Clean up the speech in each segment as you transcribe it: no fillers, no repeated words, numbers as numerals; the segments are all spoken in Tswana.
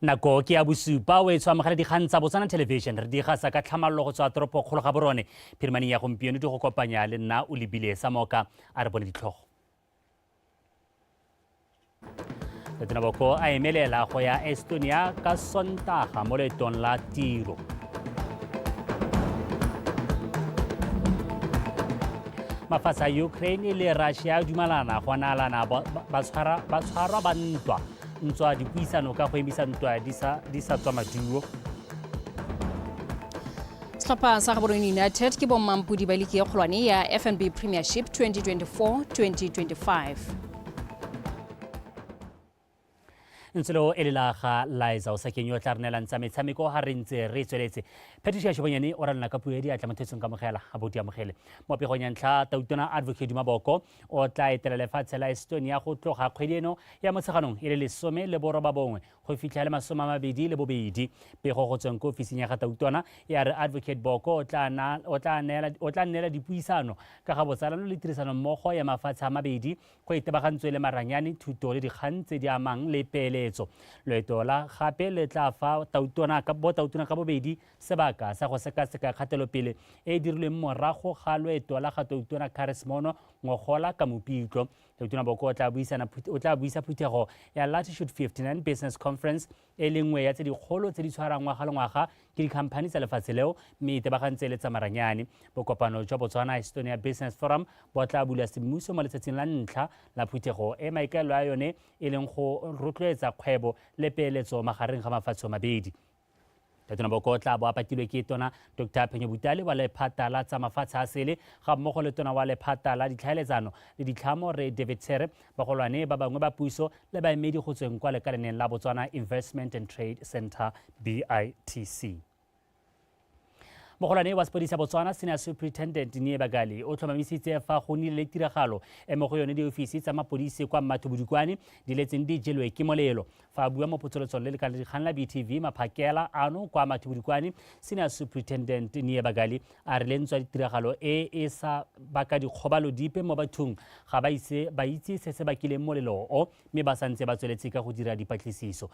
Nako ke ya bosupa o e tshwa dikgang tsa Botswana Television re di gasa ka tlhamallo go tswa toropo kgolo ga borone phirimaneng ya gompieno di go kopanya le nna o lebile sa moka a re bone ditlhogo. Letona Boko a emelela go ya Estonia ka Sontaga mo leetong la tiro. Mafatshe a Ukraine le Russia a dumalana go naalana batshwarwa ba ntwa ntswa dipuisano ka go emisa ntwa di sa tswa maduo. Setlhopha sa Gaborone United ke bommampodi ba liki e kgolwane ya FNB Premiership 2024-2025. Ntshelo e lela ga Liza o sa kenyo tla re neelang tsa metshameko ga re ntse re tsweletse. Patricia Shobonyane o ralona ka puo ya diatla mo thetsong kamogela a bo di amogele. Mo pegong ya ntlha Tautona Advocate Duma Boko o tla etela lefatshe la Estonia go tloga kgwedi eno ya Motsheganong e le 19 go fitlha le 22. Pego go tsweng ko ofising ya ga Tautona ya re Advocate Boko o tla neela dipuisano ka ga botsalano le tirisanommogo ya mafatshe a mabedi go itebagantswe le maranyane, thuto le dikgang tse di amang le peeletso. Loeto la gape le tla fa botautona ka bobedi sebaka sa go sekaseka kgatelopele e e dirilweng morago ga loeto la ga Tautona Charis Mono ngogola ka Mopitlo. Tautona Boko o tla buisa phuthego ya Latitude 59 Business Conference e le nngwe ya tse dikgolo tse di tshwarang ngwaga le ngwaga ke dikhamphani tsa lefatshe leo mme e tebagantse le tsa maranyane. Bokopano jwa Botswana Estonia Business Forum bo tla bula semmuso mo letsatsing la ntlha la phuthego e maikaelelo a yone e leng go rotloetsa kgwebo le peeletso magareng ga mafatshe a mabedi. Tautona Boko o tla bo a patilwe ke tona Dr Phenyo Butale wa lephata la tsa mafatshe a sele ga mmogo le tona wa lephata la ditlhaeletsano le ditlhamo re David Tshere, bagolwane ba bangwe ba puso le baemedi go tsweng kwa lekaleneng la Botswana Investment and Trade Center BITC. Mogolwane wa sepodisa Botswana Senior Superintendent Nie Bagali o tlhomamisitse fa go nnile le tiragalo e mo go yone diofisi tsa mapodisi kwa Mmathubudukwane di letseng di jelwe ke molelo. Fa a bua mo potsolotsong le lekala dikgang la BTV maphakela ano kwa Mathubudukwane, Senior Superintendent Nie Bagali a re le ntswa tiragalo e e sa baka dikgobalo dipe mo bathong ga ba ise ba itse se se bakileng molelo o mme ba santse ba tsweletse ka go dira dipatlisiso.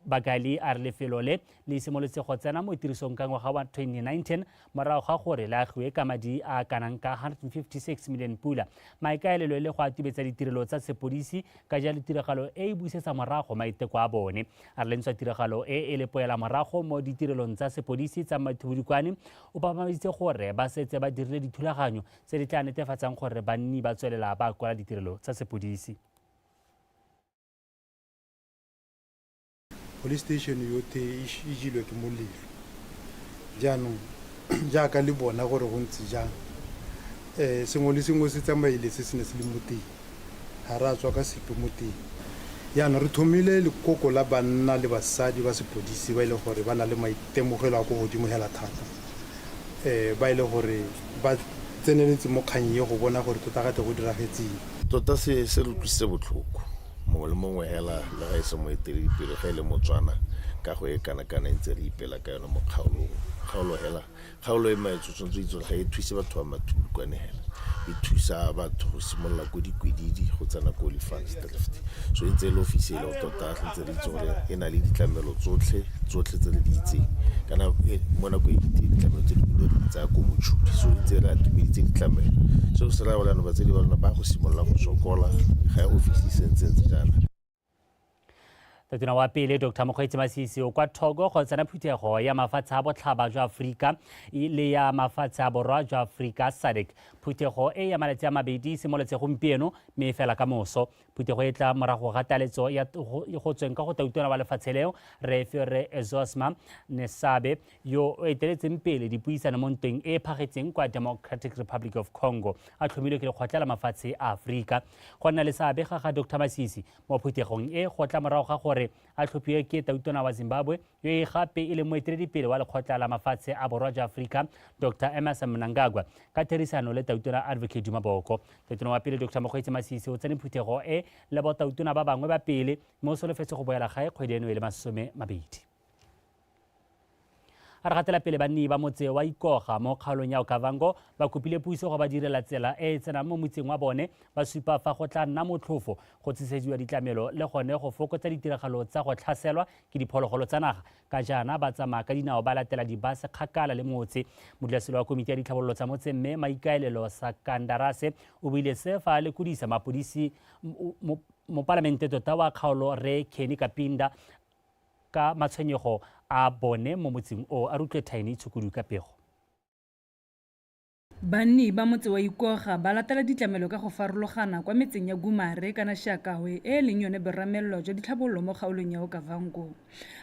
Bagali a re lefelo le le simolotse go tsena mo tirisong ka ngwaga wa 2019 morago ga gore le agiwe ka madi a kanang ka 156 million pula. Maikaelelo e le go atubetsa ditirelo tsa sepodisi ka jalo tiragalo e e busetsa morago maiteko a bone. A re lentswa tiragalo e e le poela morago mo ditirelong tsa sepodisi tsa Mathubudukwane, o papamaditse gore ba setse ba dirile dithulaganyo tse di tla netefatsang gore banni ba tswelela ba kwala ditirelo tsa sepodisi. Police station yotlhe e jelwe ke molelo. Jaanong jaaka le bona gore go ntse jang, sengwe le sengwe se tsamaile se se ne se le mo teng, ga re a tswa ka sepe mo teng. Jaanong re thomile lekoko la banna le basadi ba sepodisi ba e leng gore ba na le maitemogelo a ko godimo hela thata, ba e leng gore ba tseneletse mo kgang e go bona gore tota gate go diragetseng. Tota se se re utlwisitse botlhoko. Mongwe le mongwe hela le ga e se moeteledipele ge e le Motswana ka go e kana kana e ntse re ipela ka yone mo kgaolong. Kgaolo hela, kgaolo e maetsho tshwanetse o itse gore ga e thuse batho ba Mathubudukwane hela, e thusa batho go simolola ko Dikwedidi go tsena ko Olifantsdrift. So e ntse e le ofisi e le gore tota re ntse re itse gore e na le ditlamelo tsotlhe tsotlhe tse re di itseng kana mo nako e fetileng ditlamelo tse dingwe re di tsaya ko Mochudi so e ntse re atumeditse ditlamelo. Seo se raya gore jaanong batsadi ba rona ba go simolola go sokola ga ofisi e sentse ntse jaana. Tautona wa pele Dr Mokgweetsi Masisi o kwa Togo go tsena phuthego ya mafatshe a botlhaba jwa Aforika le ya mafatshe a borwa jwa Aforika SADC. Phuthego e ya malatsi a mabedi e simolotse gompieno mme e fela ka moso. Phuthego e tla morago ga taletso ya go tsweng ka go tautona wa lefatshe leo Rre Faure Essozimna Gnassingbé yo o eteletseng pele dipuisano mo ntweng e e phagetseng kwa Democratic Republic of Congo a tlhomilwe ke lekgotla la mafatshe a Aforika. Go nna le seabe ga ga Dr Masisi mo phuthegong e go tla morago ga gore a tlhophiwe ke tautona wa Zimbabwe yo e gape e leng moeteledipele wa lekgotla la mafatshe a borwa jwa Aforika Dr Emmerson Mnangagwa ka therisano le tautona Advocate Duma Boko. Tautona wa pele Dr Mokgweetsi Masisi o tsene phuthego e le botautona ba bangwe ba pele mme o solofetse go boela gae kgwedi eno e le 20. A re gatela pele, banni ba motse wa Ikoga mo kgaolong ya Okavango ba kopile puso go ba direla tsela e e tsenang mo motseng wa bone, ba supa fa go tla nna motlhofo go tsisediwa ditlamelo le gone go fokotsa ditiragalo tsa go tlhaselwa ke diphologolo tsa naga, ka jaana ba tsamaya ka dinao ba latela dibase kgakala le motse. Modulasetilo wa komiti ya ditlhabololo tsa motse, mme Maikaelelo Sakandarase, o buile se fa a lekodisa mapodisi mopalamente tota wa kgaolo, Re Kenny Kapinda, ka matshwenyego a bone mo motseng o. A rutlwe Tiny Tshukudu ka pego. Banni ba motse wa Ikoga ba latela ditlamelo ka go farologana kwa metseng ya Gumare kana Shakawe, e e leng yone boramelelo jwa ditlhabololo mo kgaolong ya Okavango.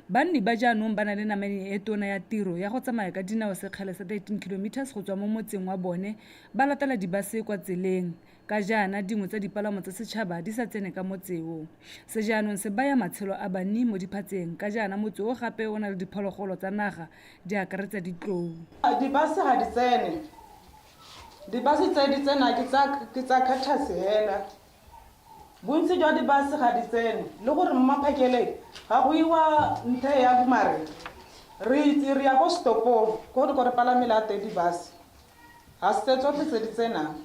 Banni ba jaanong ba na le namane e tona ya tiro ya go tsamaya ka dinao sekgele sa 13 kilometers go tswa mo motseng wa bone ba latela dibase kwa tseleng, ka jaana dingwe tsa dipalamo tsa setšhaba di sa tsene ka motse o. Se jaanong se baya matshelo a banni mo diphatseng, ka jaana motse o gape o na le diphologolo tsa naga di akaretsa ditlou. Dibase ga di tsene. Dibase tse di tsena ke tsa Caritas hela. Bontsi jwa dibase ga di tsene, le gore mo maphakeleng ga go iwa nthe ya Gumare, re itse re ya ko stopong ko re palamela teng dibase. Ga se tse tsotlhe tse di tsenang.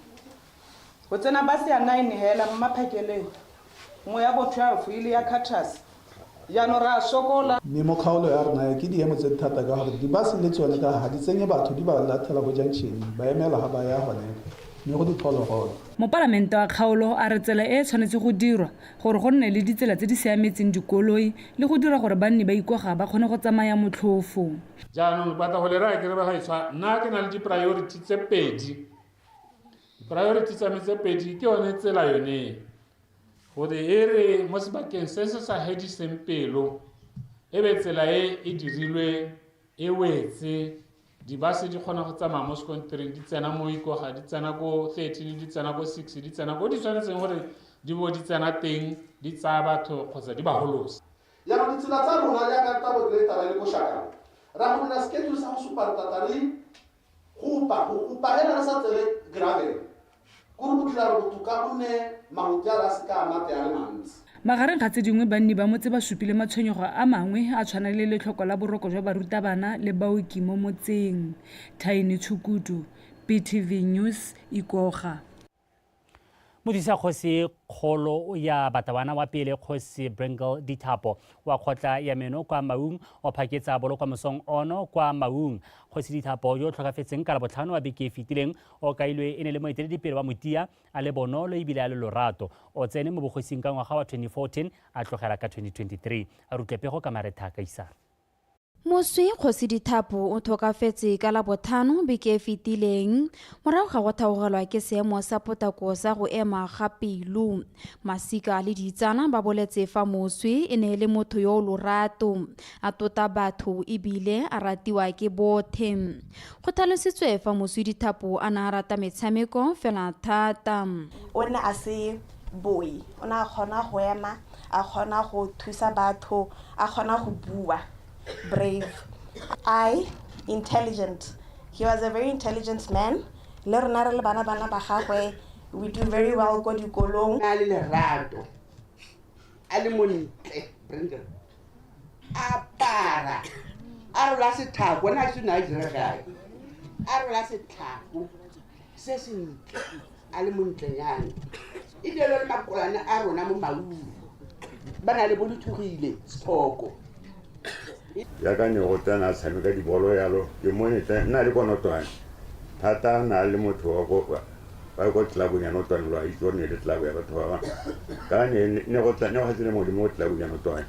Go tsena base ya 9 hela mo maphakeleng, nngwe ya bo 12 e le ya Caritas. Jaanong re a sokola. Mme mo kgaolo ya rona ke diemo tse di thata, ka gore dibase le tsone ka ga di tsenye batho, di ba latlhela ko junction, ba emela ga ba ya gone mme go diphologolo. Mopalamente wa kgaolo a re tsela e e tshwanetse go dirwa gore go nne le ditsela tse di siametseng dikoloi le go dira gore banni ba Ikoga ba kgone go tsamaya motlhofo. Jaanong batla go le raya ke re, bagaetswa, nna ke na le di-priority tse pedi. Priority tsa me tse pedi ke yone tsela yone, gore e re mo sebakeng se se sa hediseng pelo e be tsela e e dirilwe, e wetse, dibase di kgona go tsamaya mo sekontereng, di tsena mo Ikoga, di tsena ko 13, di tsena ko 6, di tsena ko di tshwanetseng gore di bo di tsena teng, di tsaya batho kgotsa di ba holosa. Jaanong ditsela tsa rona jaaka tsa bo tara le ko Shakang, ra go dira schedule sa go supa re tata re gopa go gopa hela re sa tsele gravel, kore go dira re botoka gonne mahuti a re a se ka a mate a le mantsi. Magareng ga tse dingwe, banni ba motse ba supile matshwenyego a mangwe a tshwana le letlhoko la boroko jwa barutabana le baoki mo motseng. Thaini Tshukudu, BTV News, Ikoga. Modisa kgosi kgolo ya Batawana wa pele, Kgosi Bringle Dithapo wa kgotla ya Meno kwa Maung, o phaketsa bolokwa mosong ono kwa Maung. Kgosi Dithapo, yo o tlhokafetseng ka Labotlhano wa beke e fetileng, o kailwe e ne le moeteledipele wa motia, a le bonolo ebile a le lorato. O tsene mo bogosing ka ngwaga wa 2014, a tlogela ka 2023. A rutle pego ka Maretha Kaisara. Moswi Kgosi Dithapo o tlhokafetse ka Labotlhano beke e fetileng morago ga go thaogelwa ke seemo sa potako sa go ema ga pelo. Masika le ditsala ba boletse fa moswi e ne e le motho yo o lorato, a tota batho ebile a ratiwa ke bothe. Go tlhalositswe fa moswi Dithapo a ne a rata metshameko fela thata. O ne a se boi, o ne a kgona go ema, a kgona go thusa batho, a kgona go bua. Brave, I intelligent. He was a very intelligent man. Le rona re le bana ba gagwe, we do very well ko dikolong. A le lerato, a le montle Brenda, apara a rola setlhako, ne a se ne a dira kae, a rola setlhako se sentle, a le montlenyana, ebile le makolane a rona mo Maung ba na le bo Lethogile Setlhoko. Jaaka ne go tsena a tshameka dibolo yalo, ke mone nna le konotwane thata, na le motho wa ko ba ko tlelabong ya Notwane. Lo a itse gore ne le tlelabo ya batho ba bangwe ka ne go tla ne go tsene modimo mo tlelabong ya Notwane,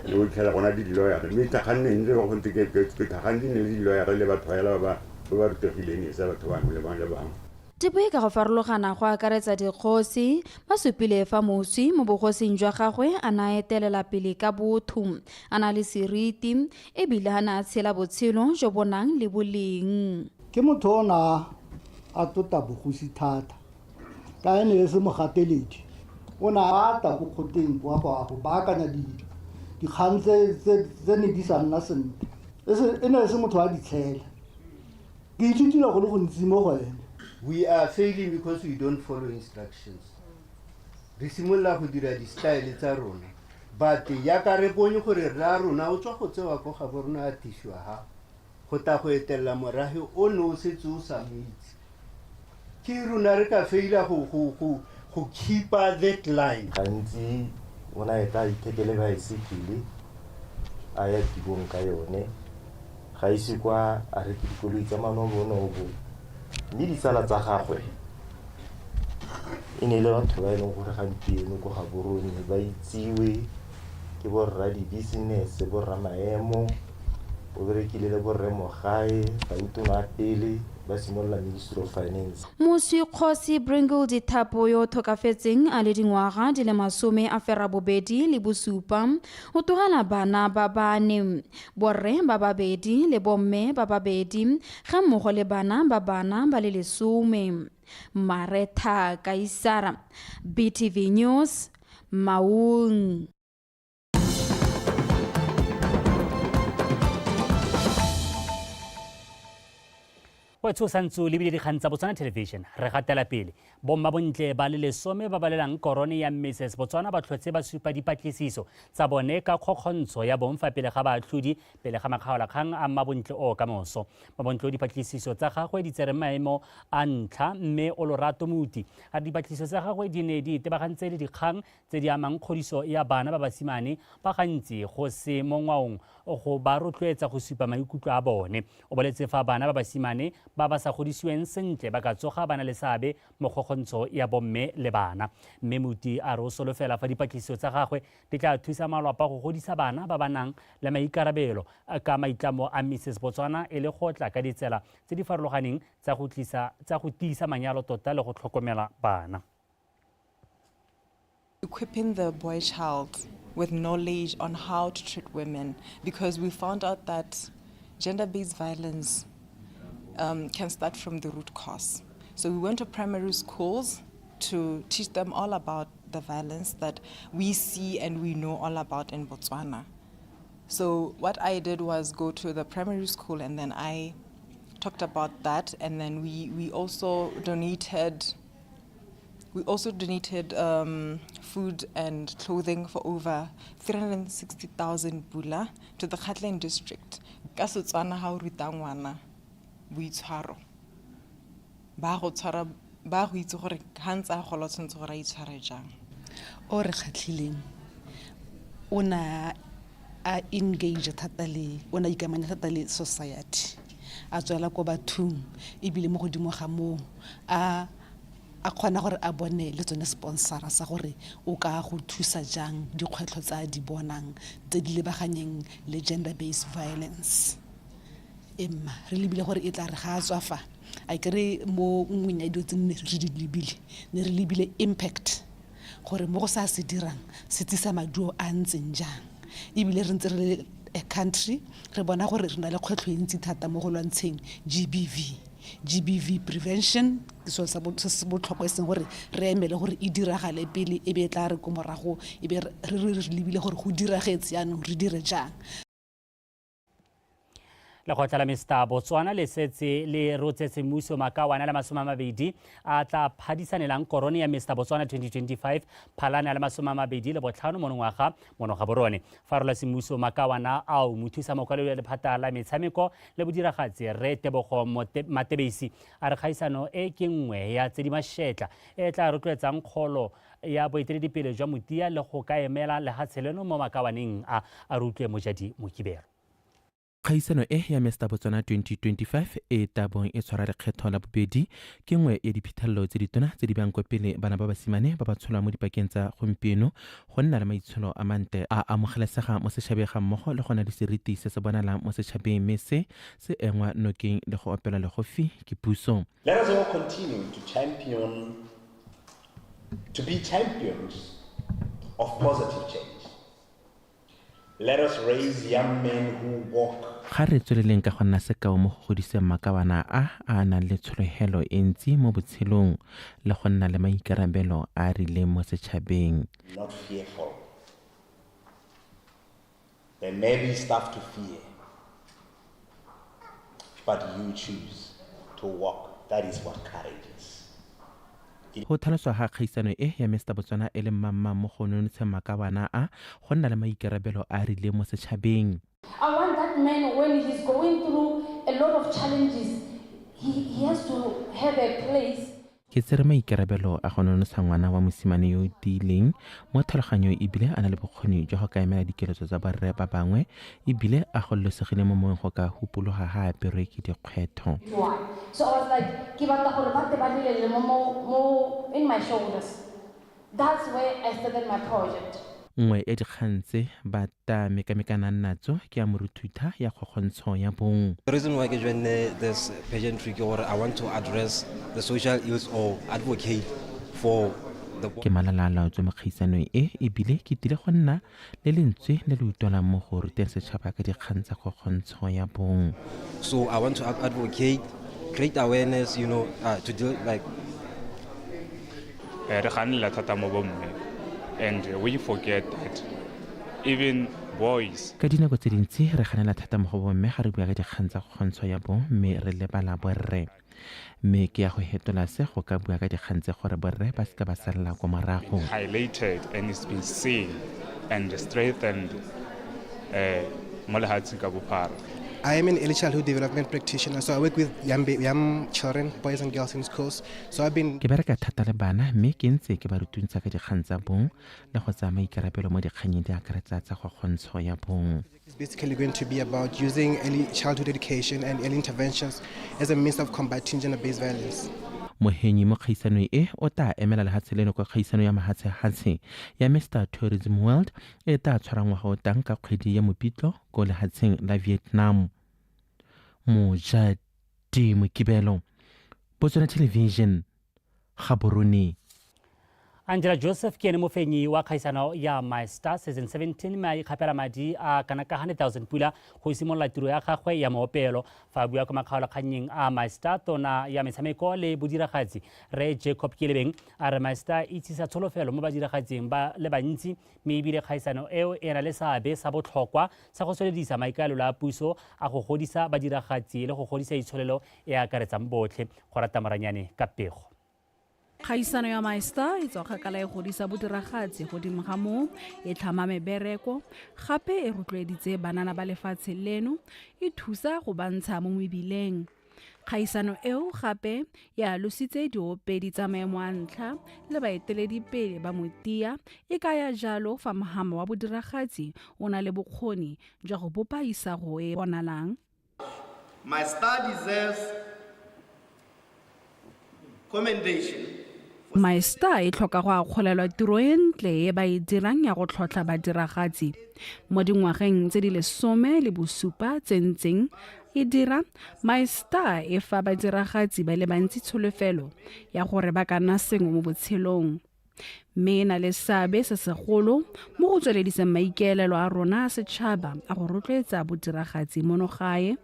ne go itlhela gona di di-lawyer, mme tlhaganne ntse go ntse ke tlhagantse ne le di-lawyer le batho hela ba rutegileng, e sa batho bangwe le bangwe le bangwe. Dibui ka go farologana, go akaretsa dikgosi, ba supile fa moswi mo bogosing jwa gagwe a ne a etelela pele ka botho, a na le seriti ebile a ne a tshela botshelo jo bo nang le boleng. Ke motho o na a tota bogosi thata, ka e ne e se mogateledi. O ne a ata ko kgoteng kwa go baakanya dikgang tse ne di sa nna sentle. E ne e se motho wa ditshele. Ke ithutile go le gontsi mo go ene. We are failing because we don't follow instructions. Re simolola go dira di-style tsa rona, but yaka re bone gore rra rona o tswa go tsewa ko ga bo rona, a tisiwa ha. Go tla go etelela morafe o ne o setse o sa mo itse. Ke rona re ka feila go, go, go, go keepa that line. Gantsi o ne a etla a ithekele baesekele a ya tirong ka yone. Ga ise kwa a reke dikoloi tsa manobonobo mme ditsala tsa gagwe e ne e le batho ba e leng gore gampieno ko Gaborone ba itsiwe ke borra di-business, borra maemo. O berekile le borre Mogae, Tautona a pele ba simolola Ministry of Finance. Moswi Kgosi Bringle Dithapo yo o tlhokafetseng a le dingwaga di le 87 o tlogela bana ba bane, borre ba babedi le bomme ba babedi ga mmogo le bana ba bana ba le 10. Maretha Kaisara, BTV News, Maung. Wetso o santse o lebile dikgang tsa Botswana Television. Re gatela pele. Bomma bontle ba le 10 ba balelang korone ya Mrs Botswana ba tlhotse ba supa dipatlisiso tsa bone ka kgokgontsho ya bong fa pele ga baatlhodi pele ga makgaolakgang a mmabontle o ka moso. Mmabontle o dipatlisiso tsa gagwe di tsere maemo a ntlha mme o Lorato Moti a re dipatlisiso tsa gagwe di ne di itebagantse le dikgang tse di amang kgodiso ya bana ba basimane ba gantsi go se mo ngwaong go ba rotloetsa go supa maikutlo a bone. O boletse fa bana ba basimane ba ba sa godisiweng sentle ba ka tsoga ba na le seabe mo kgokgontsho ya bomme le bana. Mme Moti a re o solofela fa dipatlisiso tsa gagwe di tla thusa malwapa go godisa bana ba ba nang le maikarabelo ka maitlamo a Mrs Botswana e le go tla ka ditsela tse di farologaneng tsa go tlisa tsa go tiisa manyalo tota le go tlhokomela bana. Equipping the boy child with knowledge on how to treat women, because we found out that gender-based violence can start from the root cause. So we went to primary schools to teach them all about the violence that we see and we know all about in Botswana. So what I did was go to the primary school and then I talked about that, and then we also donated food and clothing for over 360,000 pula to the Kgatleng district. Ka Setswana ha o ruta ngwana boitshwaro, ba go tshwara, ba go itse gore ha ntse a gola o tshwanetse gore a itshware jang. O re kgatlhileng, o na a engage thata le, o na ikamanya thata le society, a tswela ko bathong, ebile mo godimo ga moo a kgona gore a bone le tsone sponsora sa gore o ka go thusa jang dikgwetlho tsa di bonang tse di lebaganyeng le gender based violence. Emma re lebile gore e tla re ga a tswa fa, a kere mo nngweng ya dilo tse ne re di lebile, ne re lebile impact gore mo go sa se dirang se tsisa maduo a ntseng jang. Ebile re ntse re le a country re bona gore re na le kgwetlho e ntsi thata mo go lwantsheng GBV. GBV prevention ke selo se se botlhokwa, e seng gore re emele gore e diragale pele e be e tla re ko morago e be re re lebile gore go diragetse jaanong re dire jang. Lekgotla la Mr Botswana le setse le rotsetse mmuso makawana le 20 a tla phadisanelang korone ya Mr Botswana 2025 phalane a le 25 monongwaga mono Gaborone. Fa rola semmuso makawana ao mothusa mokwaledi wa lephata la metshameko le bodiragatsi Rre Tebogo Matebesi a re kgaisano e ke nngwe ya tse di mašetla e tla rotloetsang kgolo ya boeteledipele jwa motia le go ka emela lehatshe leno mo makawaneng a a rutlwe Mojadi Mokibelo. Kgaisano e ya Mr Botswana 2025 e tabong e tshwara lekgetho la bobedi ke nngwe ya diphitlhelelo tse ditona tse di bang kwa pele bana ba basimane ba ba tsholwang mo dipakeng tsa gompieno go nna le maitsholo a mantle a amogelesega mo setšhabeng ga mmogo le go na le seriti se se bonalang mo setšhabeng, mme se se engwa nokeng le go opelwa legofi ke puso. Let us all continue to be champions of positive change. Let us raise young men who walk. Ga re tsweleleng ka go nna sekao mo go godiseng makawana a a nang le tshologelo e ntsi mo botshelong le go nna le maikarabelo a a rileng mo setšhabeng. Not fearful. There may be stuff to fear, but you choose to walk. That is what courage is. Go tlhaloswa ga kgaisano e ya Mr Botswana e le mmamma mo go nonotsheng makawana a go nna le maikarabelo a a rileng mo setšhabeng. I want that man when he's going through challenges, he has to have a place. Ke tsere maikarabelo a go nonotsha ngwana wa mosimane yo o tiileng mo tlhaloganyong ebile a na le bokgoni jwa go ka emela dikeletso tsa borre ba bangwe ebile a gololosegile mo moweng go ka hupologa ga a aperwe ke dikgwetho. So I was like, ke batla gore ba tle ba lelele mo in my shoulders. That's where I started my project. Nngwe ya dikgang tse ba ta mekamekanang natso ke ya moruthutha ya kgokgontsho ya bong. The reason why ke joinne this pageantry ke gore I want to address the social ills or advocate for the Ke malala a laotswe mo kgaisanong e ebile ke tile go nna le lentswe le le utlwalang mo go ruteng setšhaba ka dikgang tsa kgokgontsho ya bong. So I want to advocate, create awareness, to deal like Re ganela thata mo bomme and we forget that even boys. Ka dinako tse dintsi re ganela thata mo go bomme ga re bua ka dikgang tsa kgokgontsho ya bong mme re lebala borre. Mme ke ya go hetola se go ka bua ka dikgang tse gore borre ba seka ba salela kwa morago. Highlighted and it's been seen and strengthened mo lehatsheng ka bophara. I am an early childhood development practitioner, so I work with young children, boys and girls in schools. So I've been Ke bereka thata le bana mme ke ntse ke ba rutuntsha ka dikgang tsa bong le go tsaya maikarabelo mo dikganyeng di akaretsa tsa kgokgontsho ya bong. It's basically going to be about using early childhood education and early interventions as a means of combating gender-based violence. Mohenyi mo kgaisanong e o tla emela lehatshe leno kwa kgaisano ya mahatshehatshe ya Mister Tourism World e tla tshwarang ngwaga o tang ka kgwedi ya Mopitlo ko lehatsheng la Vietnam. Mojadi Mokibelo, Botswana Television, Gaborone. Angela Joseph ke ene mofenyi wa kgaisano ya My Star Season 17 mme a ikgapela madi a kana ka 100,000 pula go simolola tiro ya gagwe ya moopelo. Fa a bua kwa makgaolakgannyeng a My Star, tona ya metshameko le bodiragatsi Rre Jacob Kelebeng a re My Star e tsisa tsholofelo mo badiragatsing ba le bantsi mme ebile kgaisano eo e na le seabe sa botlhokwa sa go tsweledisa maikaelelo a puso a go godisa badiragatsi le go godisa itsholelo e akaretsang botlhe. Go rata Moranyane ka pego. Kgaisano ya My Star e tswa kgakala e godisa bodiragatsi godimo ga moo e tlhama mebereko gape e rotloeditse banana ba lefatshe leno e thusa go ba ntsha mo mebileng. Kgaisano eo gape e alositse diopedi tsa maemo a ntlha le baeteledipele ba motia e kaya jalo fa mohama wa bodiragatsi o na le bokgoni jwa go bopa isago e bonalang. My Star deserves commendation. My Star e tlhoka go akgolelwa tiro e ntle e ba e dirang ya go tlhotlha badiragatsi. Mo dingwageng tse di 17 tse ntseng e dira, My Star e fa badiragatsi ba le bantsi tsholofelo ya gore ba ka nna sengwe mo botshelong. Mme e na le seabe se segolo mo go tswelediseng maikaelelo a rona a setšhaba a go rotloetsa bodiragatsi mono gae,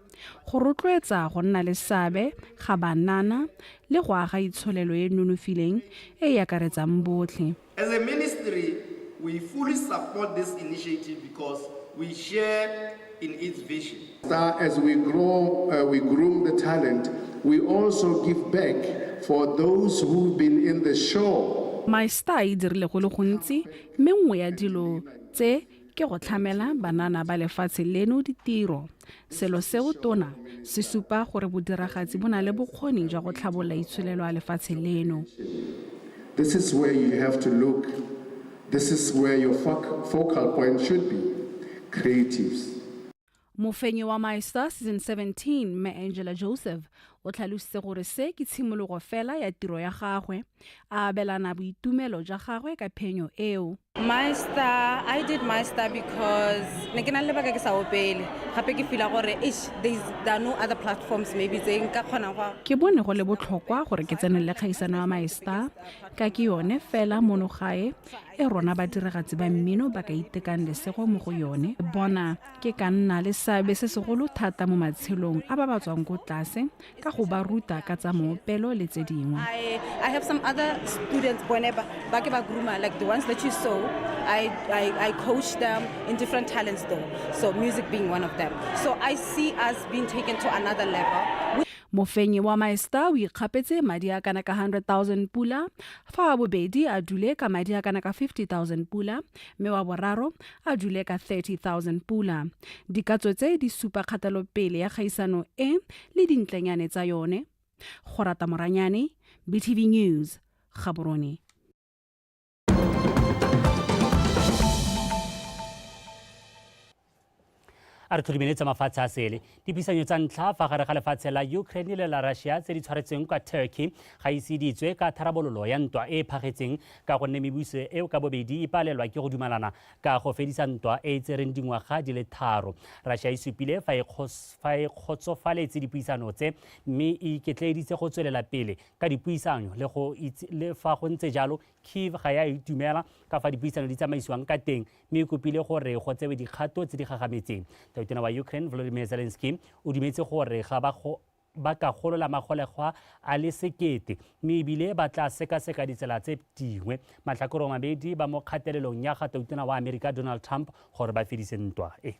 go rotloetsa go nna le seabe ga banana le go aga itsholelo e nonofileng e e akaretsang botlhe. As a ministry, we fully support this initiative because we share in its vision. As we grow, we groom the talent, we also give back for those who've been in the show. My Star e dirile go le gontsi mme nngwe ya dilo tse ke go tlhamela banana ba lefatshe leno ditiro. Selo seo tona se supa gore bodiragatsi bo na le bokgoni jwa go tlhabolola itsholelo ya lefatshe leno. This is where you have to look. This is where your focal point should be. Creatives. Mofenyi wa My Star Season 17, Mme Angela Joseph, o tlhalositse gore se ke tshimologo fela ya tiro ya gagwe, a abelana boitumelo jwa gagwe ka phenyo eo. My Star, I did My Star because ne ke na le lebaka ke sa opele. Gape ke feel-a gore, eish, there are no other platforms maybe tse nka kgonang go Ke bone go le botlhokwa gore ke tsenele kgaisano ya My Star ka ke yone fela mono gae e rona badiragatsi ba mmino ba ka itekang lesego mo go yone. Bona ke ka nna le seabe se segolo thata mo matshelong a ba ba tswang ko tlase ka go ba ruta ka tsa moopelo le tse dingwe. I have some other students bone ba ke ba grooma, like the ones that you saw. I coach them in different talents though, so music being one of them. So I see us being taken to another level. Mofenyi wa My Star o ikgapetse madi a kana ka 100,000 pula, fa wa bobedi a dule ka madi a kana ka 50,000 pula, mme wa boraro a dule ka 30,000 pula. Dikatso tse di supa kgatelopele ya kgaisano e le dintlenyane tsa yone. Gorata Moranyane, BTV News, Gaborone. A re tlhodumele tsa mafatshe a sele. Dipuisanyo tsa ntlha fa gare ga lefatshe la Ukraine le la Russia tse di tshwaretsweng kwa Turkey ga ise di tswe ka tharabololo ya ntwa e e phagetseng, ka gonne mebuso eo ka bobedi e palelwa ke go dumalana ka go fedisa ntwa e e tsereng dingwaga di le 3. Russia e supile fa e kgotsofaletse dipuisano tse, mme e iketleeditse go tswelela pele ka dipuisanyo. Le fa go ntse jalo, Kyiv ga ya itumela ka fa dipuisano di tsamaisiwang ka teng, mme e kopile gore go tsewe dikgato tse di gagametseng. Tautona wa Ukraine Volodymyr Zelensky o dumetse gore ga ba ka golola magolegwa a le 1000, mme ebile ba tla sekaseka ditsela tse dingwe. Matlhakore mabedi ba mo kgatelelong ya ga tautona wa Amerika Donald Trump gore ba fedise ntwa e.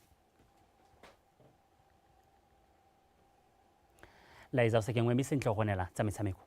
Laetsa o sekengwe mme sentle go nela tsa metshameko.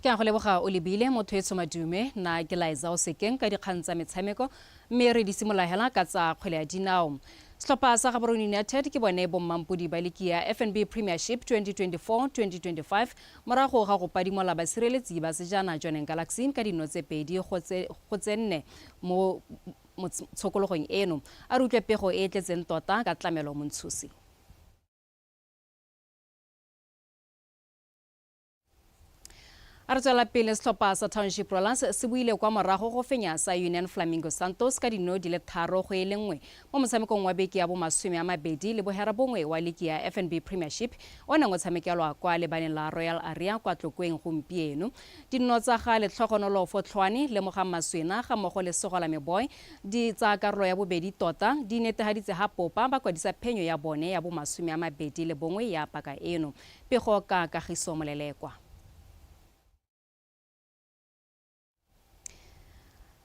Ke a go leboga o lebile motho e tshomadume na ke Laetsa o sekeng ka dikgang tsa metshameko, mme re di simolola hela ka tsa kgwele ya dinao. Setlhopha sa Gaborone United ke bone bommampodi ba liki ya FNB Premiership 2024-2025 morago ga go padimola basireletsi ba sejana Jwaneng Galaxy ka dino tse 2 go tse 4 mo tshokologong eno. A re utlwe pego e e tletseng tota ka Tlamelo Montshusi. A re tswela pele, setlhopha sa Township Rollers se buile kwa morago go fenya sa Union Flamingo Santos ka dino di le 3 go e le 1 mo motshamekong wa beke ya bomasome a mabedi le boherabongwe wa liki ya FNB Premiership o neng o tshamekelwa kwa lebaleng la Royal Area kwa Tlokweng gompieno. Dinno tsa ga Letlhogonolo Fotlhwane, Lemogang Maswena ga mmogo le Segola Meboy di tsa karolo ya bobedi tota di netehaditse ha Popa ba kwadisa phenyo ya bone ya bomasome a mabedi le bongwe ya paka eno. Pego ka Kagiso Molelekwa.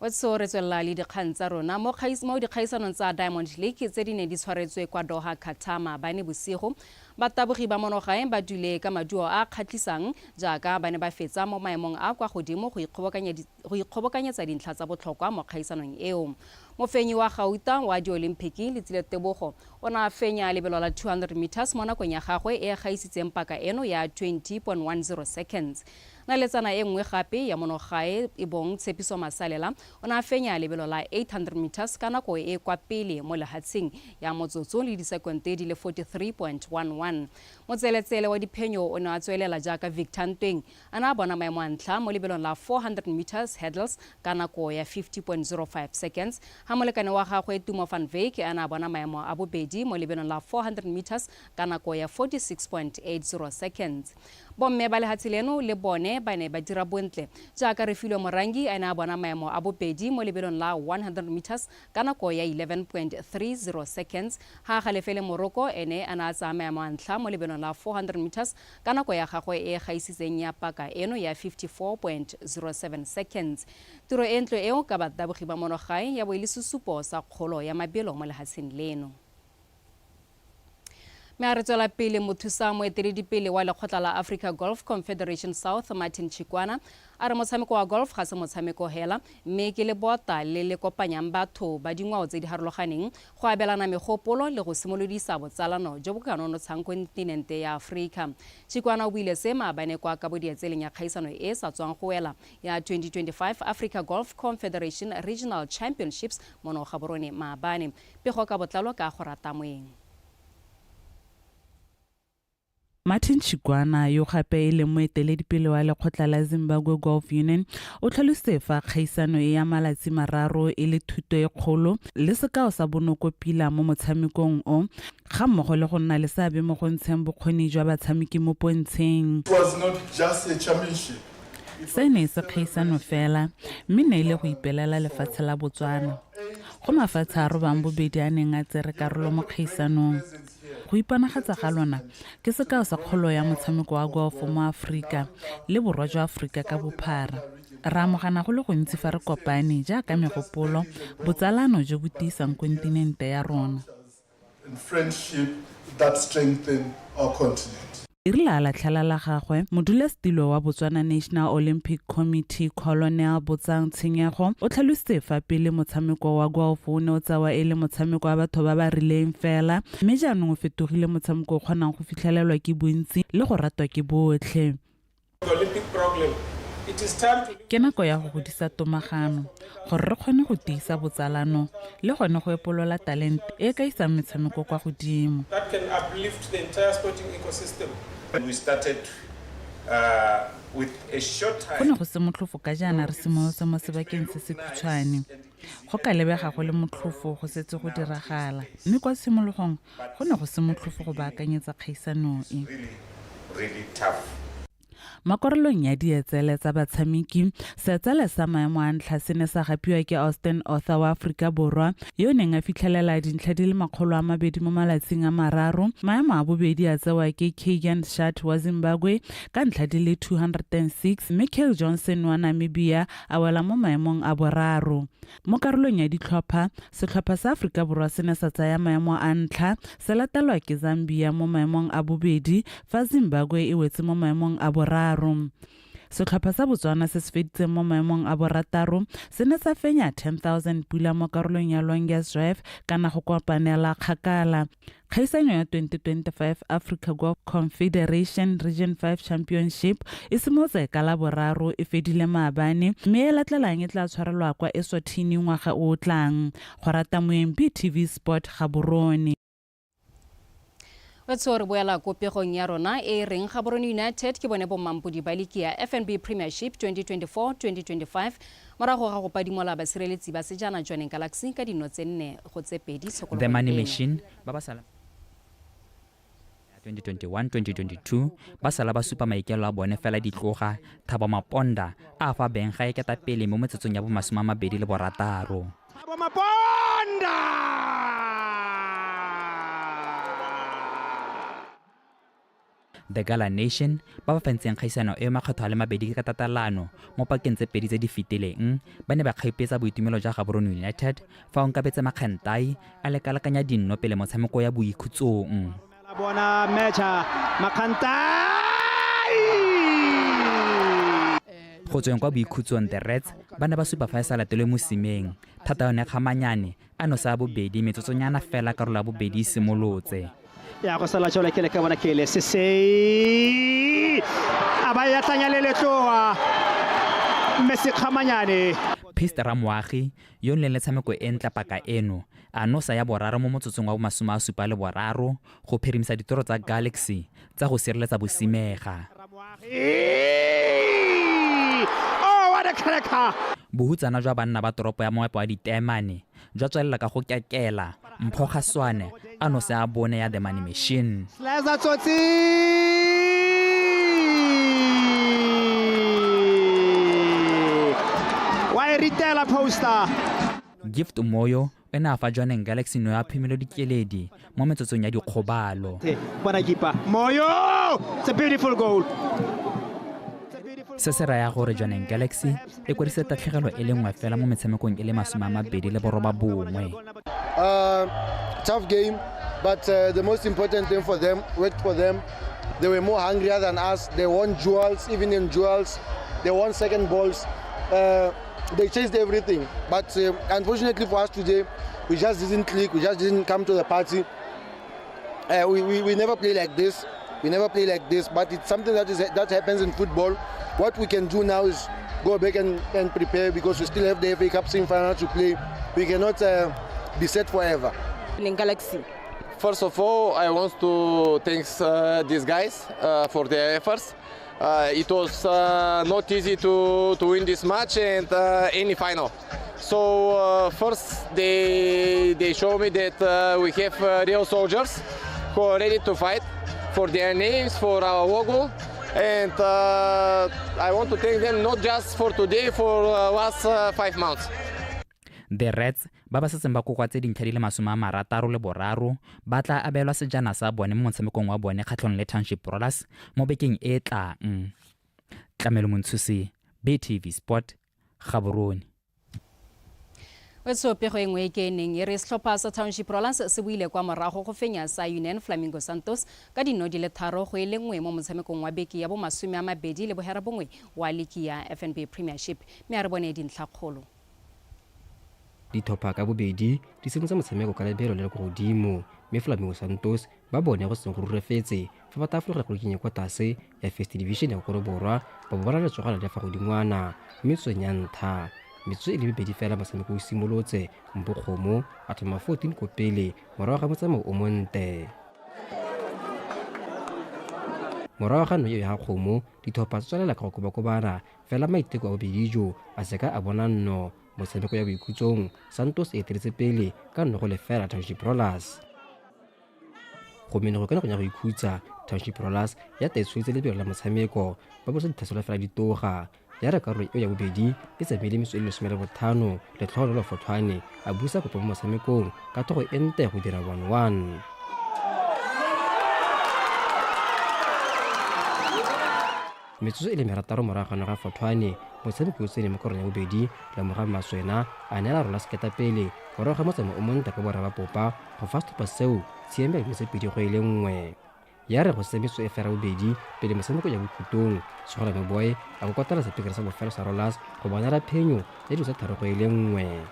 Wetso re tswelela le dikgang tsa rona mo dikgaisanong tsa Diamond League tse di neng di tshwaretswe kwa Doha, Qatar maabane bosigo. Batabogi ba monogae ba dule ka maduo a a kgatlhisang jaaka ba ne ba fetsa mo maemong a kwa godimo go ikgobokanyetsa dintlha tsa botlhokwa mo kgaisanong eo. Mofenyi wa gauta wa Diolimpiki Letsile Tebogo o ne a fenya lebelo la 200 meters mo nakong ya gagwe e e gaisitseng paka eno ya 20.10 seconds. Naletsana e nngwe gape ya monogae e bong Tshepiso Masalela o ne a fenya lebelo la 800 meters ka nako e kwa pele mo lehatsheng ya motsotso le disekonte di le 43.11. Motseletsele wa diphenyo o ne a tswelela jaaka Victor Ntweng a ne a bona maemo a ntlha mo lebelong la 400 meters hurdles ka nako ya 50.05 seconds, ha molekane wa gagwe Tumo van Wyk a ne a bona maemo a bobedi mo lebelong la 400 meters ka nako ya 46.80 seconds. Bomme ba lehatshe leno le bone ba ne ba dira bontle jaaka Refilwe Morangi a ne a bona maemo a bobedi mo lebelong la 100 meters ka nako ya 11.30 seconds, ha Galefele Moroko ene a ne a tsaya maemo a ntlha mo lebelong la 400 meters ka nako ya gagwe e e gaisitseng ya paka eno ya 54.07 seconds. Tiro e ntle eo ka batabogi ba mono gae ya bo e le sesupo sa kgolo ya mabelo mo lehatsheng leno. Mme a re tswela pele, mothusa moeteledipele wa lekgotla la Africa Golf Confederation South Martin Chikwana a re motshameko wa golf ga se motshameko hela, mme ke lebota le le kopanyang batho ba dingwao tse di harologaneng go abelana megopolo le go simolodisa botsalano jo bo ka nonotshang kontinente ya Afrika. Chikwana o buile se maabane kwa kabodietseleng ya kgaisano e e sa tswang go wela ya 2025 Africa Golf Confederation Regional Championships mono Gaborone maabane. Pego ka botlalo ka go rata moeng. Martin Chikwana, yo gape e leng moeteledipele wa lekgotla la Zimbabwe Golf Union, o tlhalositse fa kgaisano e ya malatsi mararo e le thuto e kgolo le sekao sa bonokopila mo motshamekong o, ga mmogo le go nna le seabe mo go ntsheng bokgoni jwa batshameki mo pontsheng. It was not just a championship. Se ne e se kgaisano fela, mme ne e le go ipelela lefatshe la Botswana. Go mafatshe a robang bobedi a neng a tsere karolo mo kgaisanong. Go iponagatsa ga lona ke sekao sa kgolo ya motshameko wa golf mo Aforika le borwa jwa Aforika ka bophara. Re amogana go le gontsi fa re kopane jaaka megopolo, botsalano jo bo tiisang kontinente ya rona. And friendship that strengthen our continent. E rile a latlhela la gagwe, modulasetilo wa Botswana National Olympic Committee Colonel Botsang Tshenyego o tlhalositse fa pele motshameko wa golf o ne o tsewa e le motshameko wa batho ba ba rileng fela mme jaanong o fetogile motshameko o kgonang go fitlhelelwa ke bontsi le go ratwa ke botlhe. Ke nako ya go godisa tomagano gore re kgone go tiisa botsalano le gone go epolola talente e e ka isang metshameko kwa godimo. That can uplift the entire sporting ecosystem. We started with a short Go ne go se motlhofo ka jaana re simolotse mo sebakeng se se khutshwane. Go ka lebega go le motlhofo go setse go diragala, mme kwa tshimologong go ne go se motlhofo go baakanyetsa kgaisano e. Really tough. Mo karolong ya dietsele tsa batshameki, seetsele sa maemo a ntlha se ne sa gapiwa ke Austin Arthur wa Aforika Borwa, yo o neng a fitlhelela dintlha di le 200 mo malatsing a mararo. Maemo a bobedi a tsewa ke Keagan Schatt wa Zimbabwe ka ntlha di le 206, mme Kale Johnson wa Namibia a wela mo maemong a boraro. Mo karolong ya ditlhopha, setlhopha sa Aforika Borwa se ne sa tsaya maemo a ntlha, se latelwa ke Zambia mo maemong a bobedi, fa Zimbabwe e wetse mo maemong a boraro. Setlhopha sa Botswana se se feditseng mo maemong a borataro se ne sa fenya 10,000 pula mo karolong ya longest drive kana go kopanela kgakala. Kgaisanyo ya 2025 Africa Golf Confederation Region 5 Championship e simolotse ka la boraro e fedile maabane mme e latelang e tla tshwarelwa kwa Eswatini ngwaga o o tlang. Go rata moeng BTV Sport Gaborone. Wetsho re boela ko pegong ya rona e e reng Gaborone United ke bone bommampodi ba liki ya FNB Premiership 2024-2025 morago ga go padimola basireletsi ba sejana Jwaneng Galaxy ka dino tse 4-2 The tshokologong Money eno. Machine ba ba sala 2021-2022 ba sala ba supa maikelo a bone fela ditloga Thabo Maponda a fa beng ga e ketapele mo metsotsong ya bo 26. Thabo Maponda! The Gala Nation ba ba fentseng kgaisano e makgetho a le mabedi ka tatelano mo pakeng tse pedi tse di fetileng ba ne ba kgaipetsa boitumelo jwa Gaborone United fa Onkabetse Makgantai a lekalekanya dinno pele motshameko ya boikhutsong. Bona matcha Makgantai! Go tsweng kwa boikhutsong The Reds ba ne ba supa fa e sa latelwe mo simeng thata yone kgamanyane a nosa ya bobedi metsotsonyana fela karolo ya bobedi e simolotse. Ya go sala jalo ke le ka bona ke le se a ba ya tlanya le letloa mme sekgamanyane. Piste Ramoagi yo nleng le tshameko e ntle paka eno a nosa ya boraro mo motsotsong wa bo 73 go phirimisa ditoro tsa Galaxy tsa go sireletsa bosimega. Oh, what a cracker! Bohutsana jwa banna ba toropo ya moepo wa Diteemane jwa tswelela ka go kekela Mpho Gaswane a nose a bone ya The Money Machine. Slaza Tsotsi! Wa e ritela poster. Gift Moyo o ne a fa Jwaneng Galaxy no ya phemelo dikeledi mo metsotsong ya dikgobalo. Bona keeper. Moyo! It's a beautiful goal. Se se raya gore Jwaneng Galaxy e kwadisa tatlhegelo e le nngwe fela mo metshamekong e le 29. Tough game, but the most important thing for them, worked for them. They were more hungrier than us. They won duels, even in duels. They won second balls. They chased everything. But unfortunately for us today, we just didn't click. We just didn't come to the party. We never play like this. We never play like this, but it's something that happens in football. What we can do now is go back and prepare, because we still have the FA Cup semi-final to play. We cannot be set forever. In Galaxy. First of all, I want to thank these guys for their efforts. It was not easy to win this match and any final. So first they show me that we have real soldiers who are ready to fight for their names, for our logo. And I want to thank them not just for today, for last 5 months. The Reds ba ba setseng ba kokoantse dintlha di le 63 ba tla abelwa sejana sa bone mo motshamekong wa bone kgatlhanong le Township Rollers mo bekeng e e tlang. Tlamelo Montshusi, BTV Sport, Gaborone. Wetso pego e nngwe ke e neng e re setlhopha sa Township Rollers se boile kwa morago go fenya sa Union Flamingo Santos ka dino di le 3 go e le 1 mo motshamekong wa beke ya bo 29 wa liki ya FNB Premiership. Mme a re bone dintlhakgolo. Ditlhopha ka bobedi di simolotse motshameko ka lebelo le le kwa godimo, mme Flamingo Santos ba bone go seng go rurefetse fa ba tla fologela go liking ya kwa tlase ya First Division ya Kokoro Borwa ba bo ba letsogana le fa godingwana mme tsweng ya ntlha. Metsotso e le mebedi fela motshameko o simolotse, Mpho Kgomo a thoma 14 ko pele morago ga motsamao o montle. Morago ga no eo ya ga Kgomo, ditlhopha tsa tswelela ka go kobakobana, fela maiteko a bobedi jo a seka a bona nno. Motshameko ya boikhutsong, Santos e eteletse pele ka 0-0 Township Rollers. Go menego ka nako ya go ikhutsa, Township Rollers ya ta e tsholetse lebelo la motshameko, ba bosa ditlhaselo fela di toga. Ya re karolo eo ya bobedi e tsamaile metsotso e le 15, Letlhogonolo Fotlhwane a busa kopo mo motshamekong ka thogo e ntle go dira 1-1. Metsotso e le 6 morago ga Fotlhwane, motshameki o tsene mo karolong ya bobedi, Lemogang Maswena a neela Rollers ketapele morago ga motsamao o montle ka borra ba popa go fa setlhopha seo tshiamelo tse 2-1. Ya re go se metsotso e fera bobedi pele motshameko ya bokhutong, Segolame Boy a kokotela sepekere sa bofelo sa Rollers go bonela phenyo ya dilo tse 3-1.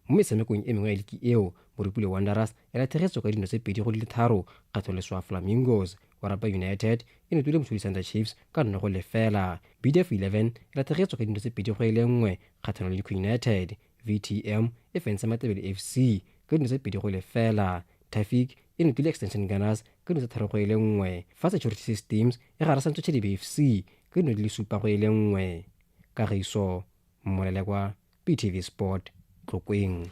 Mo metshamekong e mengwe ya liki eo, Morupule Wanderers e latlhegetswe ka dino tse 2-3 kgatlhanong le Swa Flamingos. Orapa United e notile Motshodi Center Chiefs ka 0-0. BDF 11 e latlhegetswe ka dino tse 2-1 kgatlhanong le Liquor United. VTM e fentse Matebele FC ka dino tse 2-0. Tafic e notile Extension Gunners ka dino tse 3-1. Fa Security Systems e garasantswe Chadibe FC ka dino di le 7-1. Kagiso Mmolelekwa, BTV Sport, Tlokweng.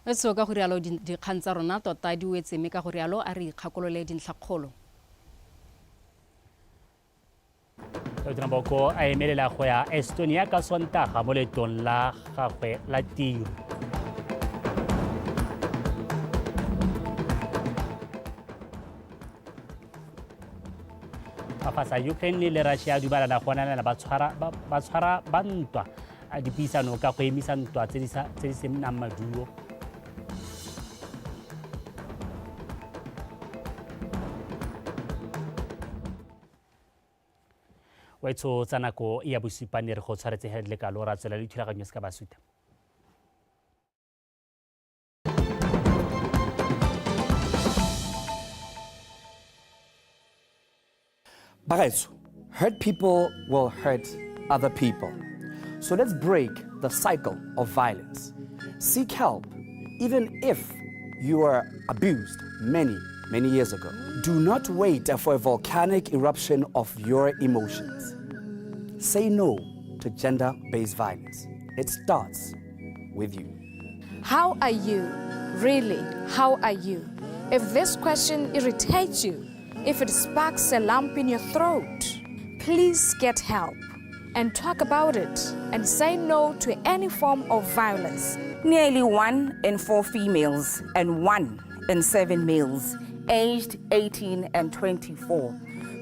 Wetso ka go rialo dikgang tsa rona tota di wetse, mme ka go rialo a re ikgakolole dintlhakgolo. Tautona Boko a emelela go ya Estonia ka Sontaga mo leetong la gagwe la tiro. Mafatshe a Ukraine le Russia a dumalana go ananela ba tshwara ba ntwa dipuisano ka go emisa ntwa tse di senang maduo. Waitsho tsa nako ya bosupa ne re go tshwaretse he le kalo ra tswela le thulaganyo se ka basuta. Bagaetsho, hurt people will hurt other people. So let's break the cycle of violence. Seek help, even if you were abused many, many years ago. Do not wait for a volcanic eruption of your emotions. Say no to gender-based violence. It starts with you. How are you? Really, how are you? If this question irritates you, if it sparks a lump in your throat, please get help and talk about it and say no to any form of violence. Nearly 1 in 4 females and 1 in 7 males aged 18 and 24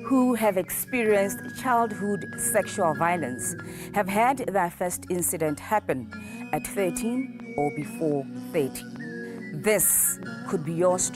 who have experienced childhood sexual violence have had their first incident happen at 13 or before 30. This could be your story.